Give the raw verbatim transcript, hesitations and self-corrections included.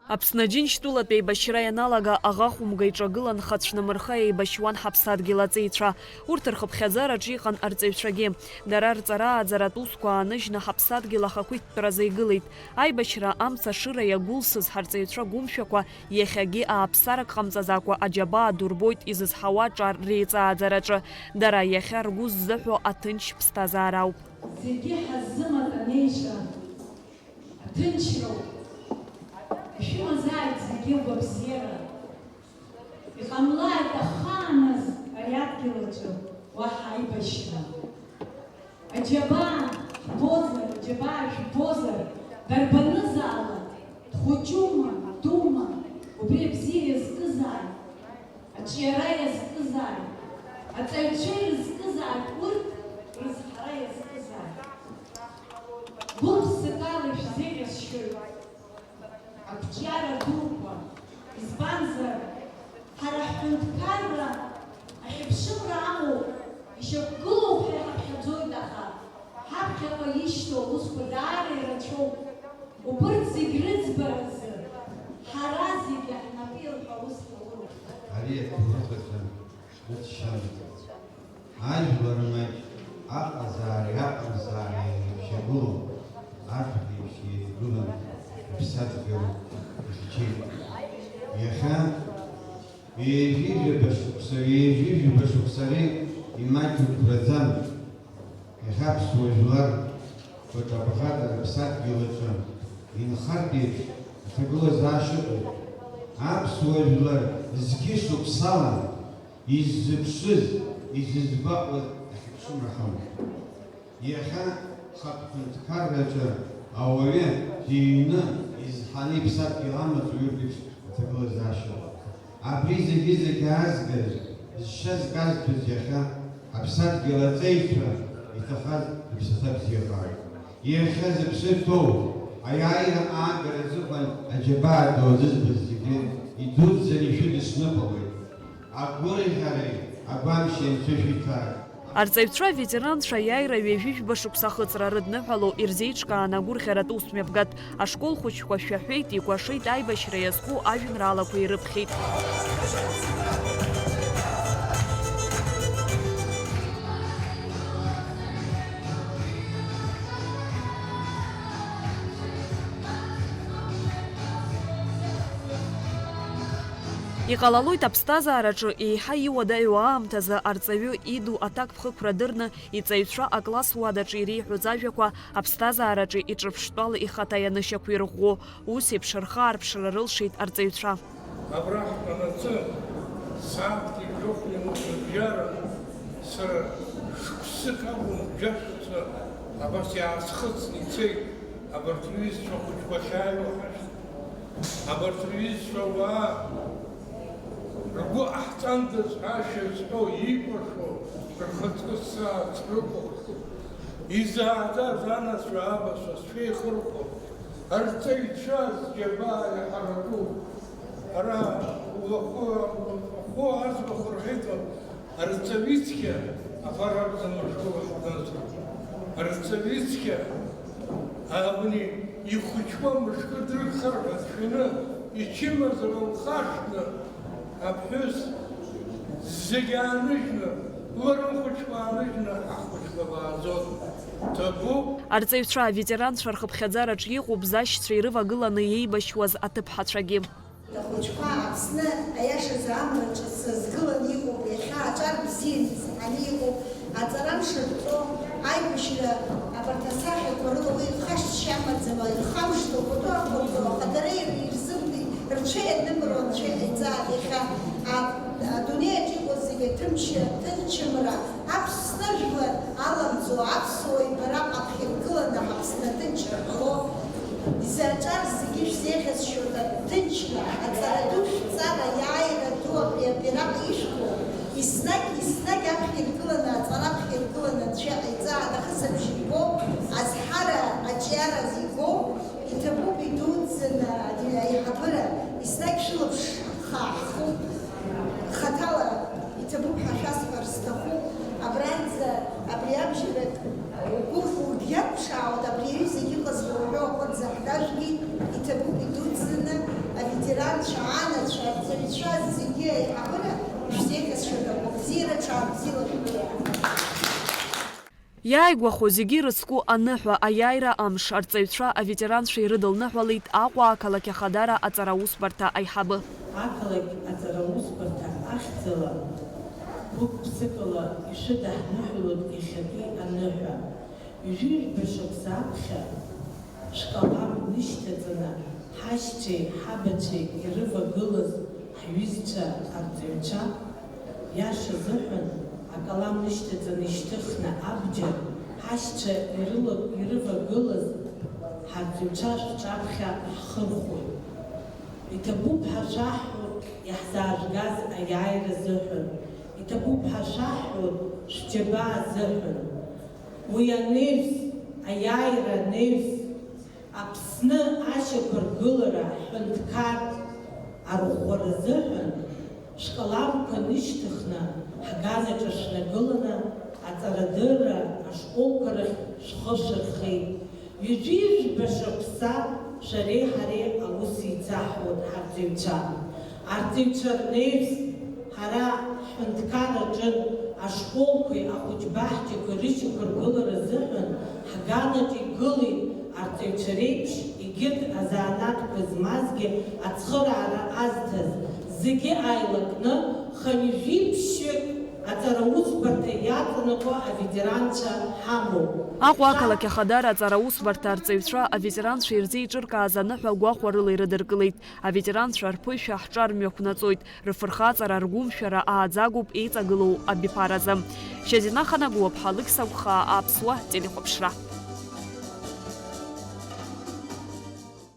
Аԥсны Аџьынџьтәылатә еибашьра ианалага, аӷа хәымга иҿагылан, хацәнымырха еибашьуан ҳаԥсадгьыл аҵеицәа. Урҭ рхыԥхьаӡараҿы иҟан арҵаҩцәагьы. Дара рҵара-ааӡаратә усқәа ааныжьны ҳаԥсадгьыл ахақәиҭтәразы игылеит. Аибашьра амца ашыра иагәылсыз ҳарҵаҩцәа гәымшәақәа иахьагьы ааԥсарак ҟамҵаӡакәа аџьабаа ду рбоит изызҳауа аҿар реиҵааӡараҿы. Дара иахьа ргәы ззыҳәо аҭынч ԥсҭазаара ауп. Зегьы ҳаззымаҭәа неишьа. Аҭынчроуп. Ишәымазааит зегьы агәабзиара. Иҟамлааит ахааназ ари адгьыл аҿы уаҳа аибашьра. Аџьабаа ҳбозар, аџьабаа жәбозар, дарбанызаалак, дхәыҷума, дума, убри абзиа иазкызааит, аҿиара иазкызааит, аҵаҩцәа ирызкызааит, урҭ рызҳара иазкызааит. Гәык-ԥсыкала ишәзеиӷьасшьоит ақәҿиара дуқәа, избанзар, ҳара ҳҳәынҭқарра ахьыԥшымра амоуп, ишьақәгылоуп ҳәа иҳаԥхьаӡоит, аха ҳаԥхьаҟа ишьҭоу аусқәа даара ирацәоуп. Убырҭ зегь рыӡбаразы ҳара зегьы ҳнапы илҳәо аус ҳауроуп. Ари аҭоурых аҿы ҳрыцәшьамызт. Ажәлар маҷ аҟазаареи аҟамзаареи еиԥшьагылон, ашәҭ еиԥш еидгылан, иԥсадгьыл ихьчеит. Иахьа ҩажәижәаба шықәса, ҩажәижәаба шықәсагьы имаҷу дгәраӡам. Иахьа аԥсуа жәлар ԥыҭ абӷада рыԥсадгьыл аҿы инхартә еиԥш аҭагылазаашьа ыҟоуп. Аԥсуа жәлар зқьышықәсала иззыԥшыз, изызгәаҟуаз ахьыԥшымра ҳамоуп. Иахьа хатә ҳәынҭқарраҿы ауаҩы дыҩны изҳаны иԥсадгьыл амаҵ уаҩы реиԥш аҭагылазаашьа ыҟоуп. Абри зегьы-зегьы аазгаз, зшьа зкажьтәыз иахьа ҳаԥсадгьыл аҵеицәа иҭахаз рыԥсаҭа бзиахааит. Иахьа зыԥсы ҭоу, аиааира аагара азыҳәан аџьабаа ду азызбаз зегьы идуӡӡаны ишәыдысныҳәалоит. Агәырӷьареи агәамшьеи анцәа шәиҭааит. Арҵаҩцәа аветеранцәа аиааира ҩажәи жәба шықәса ахыҵра рыдныҳәало ирзеиҿкаан агәырӷьаратә усмҩаԥгатә ашкол хәыҷқәа шәаҳәеит, икәашеит, аибашьра иазку ажәеинраалақәа ирыԥхьеит. Иҟалалоит аԥсҭазаараҿы еиҳа иуадаҩу аамҭазы арҵаҩы иду аҭакԥхықәра дырны иҵаҩцәа акласс уадаҿы иреиҳәоз ажәақәа аԥсҭазаараҿы иҿырԥштәала ихаҭа ианышьақәирӷәӷәо, ус еиԥш рхаарԥшра рылшеит арҵаҩцәа. Абра ҳтәанаҵы, сааҭк жәохә минуҭ рыбжьара, сара шықәсык акәым, ҩажәа шықәса абас иаасхыҵны ицеит, абарҭ рҩызцәа хәыҷқәа ахьааиуа ҳашәҭ. Абарҭ рҩызцәа ауаа ргәы ҟаҳҵандаз ҳәа шәызҳәо, икәашо, рхаҵкы сааҭ рыҟоуп. Изааӡаз анацәа абацәа шәеихырхәо, арҵаҩцәа зџьабаа иҳаратәу, ара улахәы, ахәы аӡбахә рҳәеит, Арҵаҩы цқьа абар акәӡам ашкол ахь дназго. Арҵаҩы цқьа абни ихәыҷқәа мышкы дрыгхар ҳәа дшәаны, ичымазара лхашҭны, аԥҳәыс зегь ааныжьны, лара лхәыҷқәа ааныжьны, ҳахәыҷқәа лааӡон. Ҭабуп. Арҵаҩцәа, аветеранцәа рхыԥхьаӡараҿ иҟоуп зашьцәа ирывагыланы иеибашьуаз аҭыԥҳацәагьы. Ахәыҷқәа Аԥсны, аиашазы, амра ҿыц азгыланы иҟоуп, иахьа аҿар бзианы изҳаны иҟоуп, аҵара мшырҵо, аибашьра абарҭ асахьақәа рыла уи хашҭшьа амаӡам, ирхамышҭуа, пату ақәырҵо, аха дара ирзымдеит, рцәа ианымыруа анцәа иҟаиҵааит, иахьа а-, адунеи аҿы иҟоу зегьы аҭынч-, аҭынчымра, Аԥсны жәлар аламӡо, аԥсуа ибара аԥхьа иргыланы ҳаԥсны аҭынчра ҟало, изаҿар зегьы шәзеиӷьасшьоит аҭынчра, аҵара ду шәҵара, аиааира ду абри абираҟ ишәҭо, еснагь, еснагь аԥхьа иргыланы, аҵара аԥхьа иргыланы анцәа иҟаиҵа, анахыс абжьы рго, азҳара, аҿиара зиго, иҭабуп идуӡӡаны аиҳабыра, еснагь шәылаԥш хаа ҳхуп, хаҭала иҭабуп ҳәа шәасҳәар сҭахуп, абранӡа абри абжьарак угәы, угәы иақәԥшаауеит, абри аҩызагь иҟаз уҳәо аҟынӡа ҳнажәгеит, иҭабуп идуӡӡаны Анацәа, арҵаҩцәа зегьы аиҳабыра шәзеиӷьасшьоит агәабзиара, ҽаабзиала шәгәы иаҳәа. Иааигәахо зегьы ирыцку аныҳәа, аиааира амш, арҵаҩцәа, аветеранцәа ирыдылныҳәалеит Аҟәа ақалақь Ахадара аҵараусбарҭа аиҳабы. Ақалақь аҵараусбарҭа ахьӡала гәык-ԥсыкала ишәыдаҳныҳәалоит иахьатәи аныҳәа. Ҩажәи жәба шықәса аԥхьа шәкалам нышьҭаҵаны, ҳашьцәеи ҳабацәеи ирывагылаз ҳҩызцәа арҵаҩцәа, иаша азыҳәан, акалам нышьҭаҵаны ишьҭыхны абџьар ҳашьцәа ирыла-, ирывагылаз ҳарҵаҩцәа шәҿаԥхьа ҳхырхәоит. Иҭабуп ҳәа шәаҳҳәоит иаҳзаажәгаз аиааира азыҳәан, иҭабуп ҳәа шәаҳҳәоит шәџьабаа азыҳәан. Уи анаҩс, аиааира анаҩс, Аԥсны ашьақәыргылара ҳҳәынҭқар арӷәӷәара азыҳәан, шәкаламқәа нышьҭыхны, ҳганаҿы шәнагыланы, аҵарадырра ашколқәа рахь шәхы шәырхеит. Ҩажәи жәба шықәса шәареи ҳареи аус еицаҳуеит ҳарҵаҩцәа. Арҵаҩцәа рнаҩс, ҳара ҳҳәынҭқар аҿын ашколқәеи ахәыҷбаҳчақәеи рышьақәыргылара азыҳәан ҳганаҿ игылеит арҵаҩцәа реиԥш, егьырҭ азанааҭқәа змазгьы ацхыраара азҭаз, зегьы ааилакны, хынҩажәи ԥшьҩык аҵараусбарҭа иаҵанакуа аветеранцәа ҳамоуп. Аҟәа ақалақь Ахадара аҵараусбарҭа арҵаҩцәа аветеранцәа ирзеиҿыркааз аныҳәа гәахәарыла ирыдыркылеит. Аветеранцәа рԥышәа ҳҿар мҩақәнаҵоит, рыфырхаҵара, ргәымшәара ааӡагоуп еиҵагылоу абиԥаразы. Шьазина Ханагәлаԥҳа, Алықьса Гәхаа, Аԥсуа телехәаԥшра.